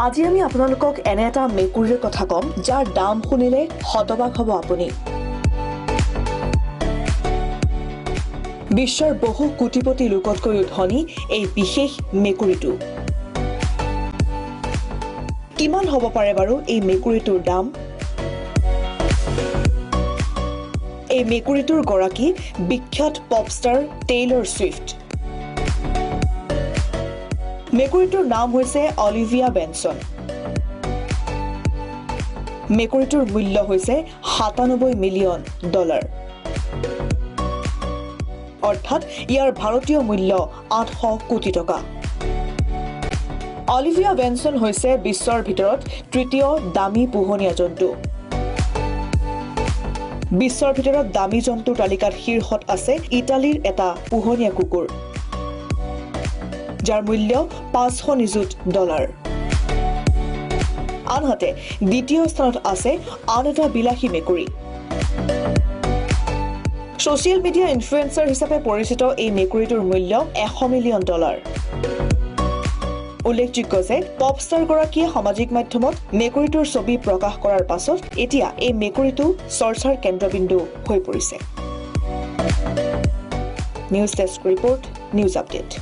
আজি আমি আপোনালোকক এনে এটা মেকুৰীৰ কথা ক'ম, যাৰ দাম শুনিলে হতবাক হ'ব আপুনি। বিশ্বৰ বহু কোটিপতি লোকতকৈও ধনী এই বিশেষ মেকুৰীটো। কিমান হ'ব পাৰে বাৰু এই মেকুৰীটোৰ দাম? এই মেকুৰীটোৰ গৰাকী বিখ্যাত পপষ্টাৰ টেইলৰ ছুইফ্ট। মেকুৰীটোৰ নাম হৈছে অলিভিয়া বেনছন। মেকুৰীটোৰ মূল্য হৈছে 97 মিলিয়ন ডলাৰ, অৰ্থাৎ ইয়াৰ ভাৰতীয় মূল্য 800 কোটি টকা। অলিভিয়া বেনছন হৈছে বিশ্বৰ ভিতৰত তৃতীয় দামী পোহনীয়া জন্তু। বিশ্বৰ ভিতৰত দামী জন্তুৰ তালিকাত শীৰ্ষত আছে ইটালীৰ এটা পোহনীয়া কুকুৰ, যাৰ মূল্য 500 নিযুত ডলাৰ। আনহাতে দ্বিতীয় স্থানত আছে আন এটা বিলাসী মেকুৰী। ছ'চিয়েল মিডিয়া ইনফ্লুৱেঞ্চাৰ হিচাপে পৰিচিত এই মেকুৰীটোৰ মূল্য 100 মিলিয়ন ডলাৰ। উল্লেখযোগ্য যে পপষ্টাৰগৰাকীয়ে সামাজিক মাধ্যমত মেকুৰীটোৰ ছবি প্ৰকাশ কৰাৰ পাছত এতিয়া এই মেকুৰীটো চৰ্চাৰ কেন্দ্ৰবিন্দু হৈ পৰিছে। News desk report, News Update.